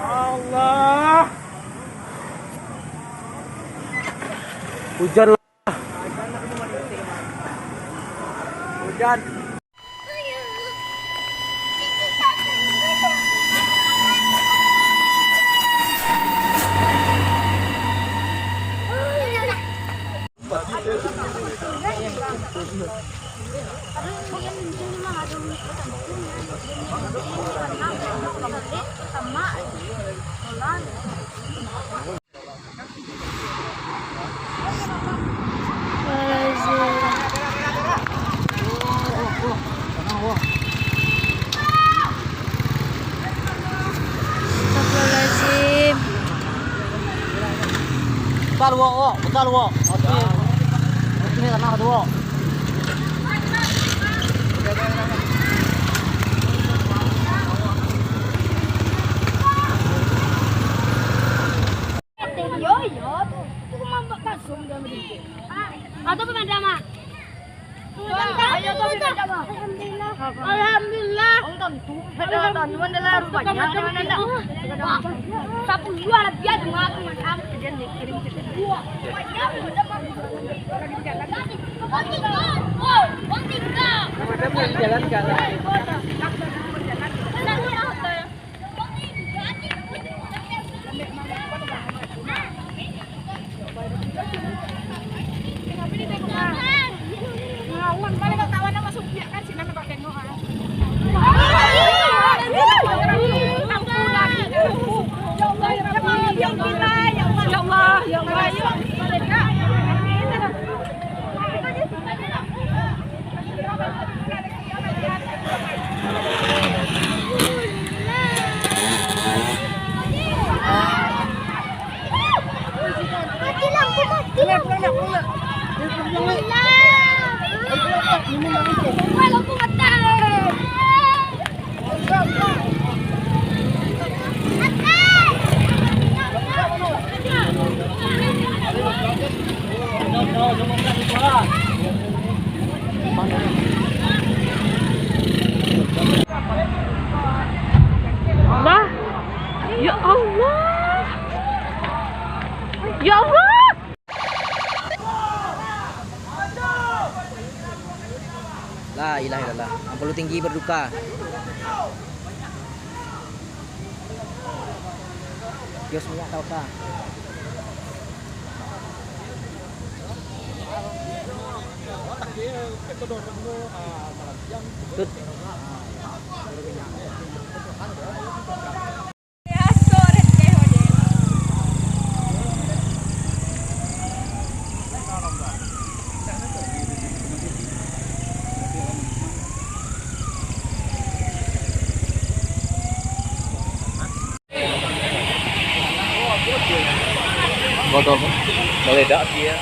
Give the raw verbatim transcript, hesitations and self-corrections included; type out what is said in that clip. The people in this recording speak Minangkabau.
Allah. Hujan lah. Hujan. Astagfirullahaladzim. Betul, Wok, Wok. Betul, Wok. Oke. Oke, tenang, Wok. Yo, yo, tu. Tu mambak kasum dia beri. Ah, tu pemadam, ah. Pemadam, ah. Ayo, tu pemadam, ah. Alhamdulillah. Alhamdulillah. Orang tentu. Ada tanuan dalam rumahnya. Ada mana ndak? Sapu dua lah, biar dua tu macam. Dia ni kirim kita. Dua. Orang tinggal. Oh, orang tinggal. Jalan-jalan. Mati lampu, mati lampu. Wah, lampu mati. Bah, ya Allah. Ya Allah. La ilaha illallah. Ampelu tinggi berduka. Kios minyak tau ka. Tut. Kau tahu apa? Meledak dia.